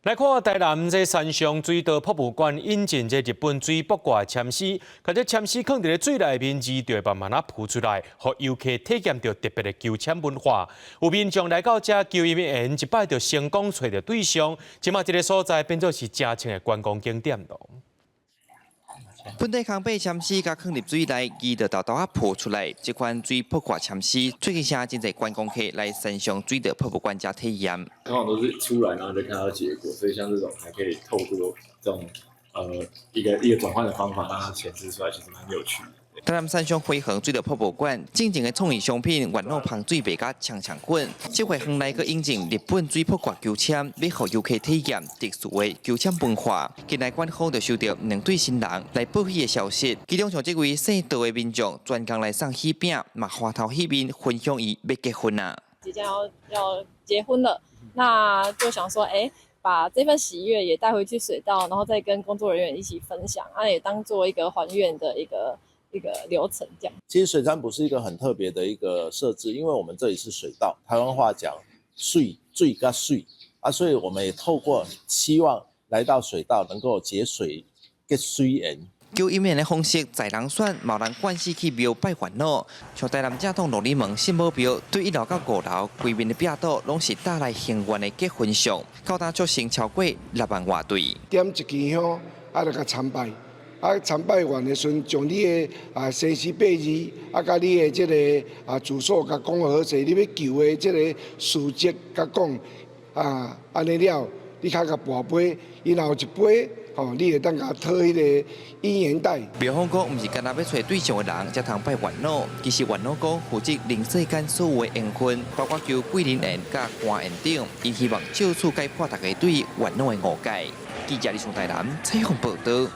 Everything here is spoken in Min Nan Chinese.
來看台南這山上水道博物館引進這日本水卜卦籤詩，共這籤詩囥佇咧水內面，字就會慢慢仔浮出來，予遊客體驗著特別的求籤文化。有民眾來到遮求姻緣，一擺就成功揣著對象，這馬這个所在變做是誠穿的觀光景點囉。本地空白籤詩共囥入水內，字就沓沓仔浮出來。這款水卜卦籤詩最近成真濟觀光客來山上水道博物館遮體驗。通常都是出來然後就看到結果，所以像這種還可以透過這種一個一個轉換的方法，讓它顯示出來，其實蠻有趣的。台南山上花園水道博物館進前的創意商品元老芳水賣甲搶搶滾，這回園內閣引進日本水卜卦求籤，欲予遊客體驗特殊的求籤文化。近來館方就收著兩對新人來報喜的消息，其中像這位姓杜的民眾專工來送喜餅，嘛歡頭喜面分享伊欲結婚啊。即將要結婚了，那就想說，把這份喜悅也帶回去水道，然後再跟工作人員一起分享，啊，也當做一個還願的一個流程，這樣。其實水占卜是一個很特別的一個設置，因為我們這裡是水道，台灣話講水水佮媠啊，所以我們也透過希望來到水道能夠結水結水緣。求姻緣的方式在人選，嘛有人慣勢去廟拜月老。像台南正統鹿耳門聖母廟，對一樓到五樓，規面的壁桌攏是帶來幸運的結婚相，到今促成超過6萬外對。點一支香，啊，來共參拜。啊，參拜完的時陣，將你的生時八字，啊，佮你的這个住所共講好勢，你欲求的這个事跡共講，啊，按呢了，你較共跋杯，伊若有一杯，吼，你會當共討彼个姻緣袋。廟方講，毋是干焦欲揣對象的人才通拜月老，其實月老公負責人世間所有的緣分，包括求貴人緣佮官緣等，伊希望藉此解破大家對月老的誤解。記者李松台南採訪報導。